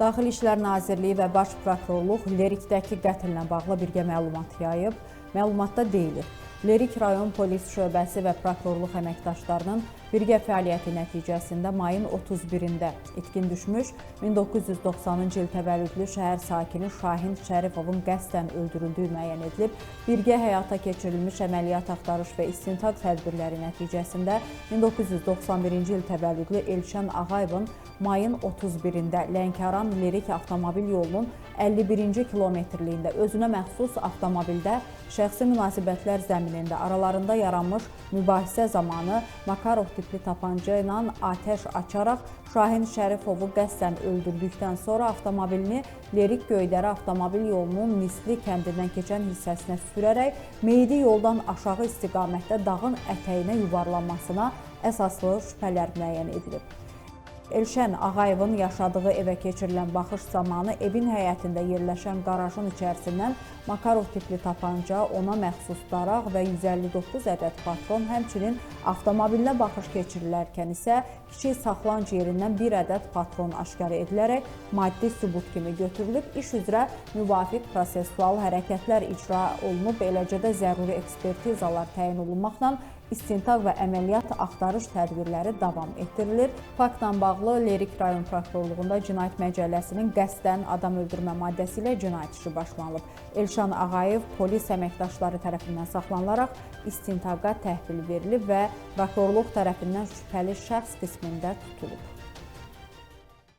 Daxili İşlər Nazirliyi və Baş Prokurorluq Lerikdəki qətllə bağlı birgə məlumat yayıb. Məlumatda deyilir: Lerik rayon polis şöbəsi və prokurorluq əməkdaşlarının birgə fəaliyyəti nəticəsində mayın 31-də itkin düşmüş 1990-cı il təvəllüdlü şəhər sakini Şahin Şərifovun qəsdən öldürüldüyü müəyyən edilib. Birgə həyata keçirilmiş əməliyyat, axtarış və istintaq tədbirləri nəticəsində 1991-ci il təvəllüdlü Elşən Ağayevin mayın 31-də Lənkəran Lerik avtomobil yolunun 51-ci kilometrliyində özünə məxsus avtomobildə şəxsi münasibətlər zəminində aralarında yaranmış mübahisə zamanı Makarov tipli tapanca ilə atəş açaraq Şahin Şərifovu qəsdən öldürdükdən sonra avtomobilini Lerik Göydərə avtomobil yolunun Misli kəndindən keçən hissəsinə sürərək meyidi yoldan aşağı istiqamətdə dağın ətəyinə yuvarlanmasına əsaslı şübhələr müəyyən edilib. Elşən Ağayevin yaşadığı evə keçirilən baxış zamanı evin həyətində yerləşən qarajın içərisindən Makarov tipli tapanca, ona məxsus daraq və 159 ədəd patron, həmçinin avtomobilinə baxış keçirilərkən isə kiçik saxlanc yerindən bir ədəd patron aşkar edilərək maddi sübut kimi götürülüb. İş üzrə müvafiq prosessual hərəkətlər icra olunub, eləcə də zəruri ekspertizalar təyin olunmaqla istintaq və əməliyyat axtarış tədbirləri davam etdirilir. Faktla bağlı Lerik rayon prokurorluğunda Cinayət Məcəlləsinin qəsdən adam öldürmə maddəsi ilə cinayət işi başlanılıb. Elşan Ağayev polis əməkdaşları tərəfindən saxlanılaraq istintaqa təhvil verilib və prokurorluq tərəfindən şübhəli şəxs qismində tutulub.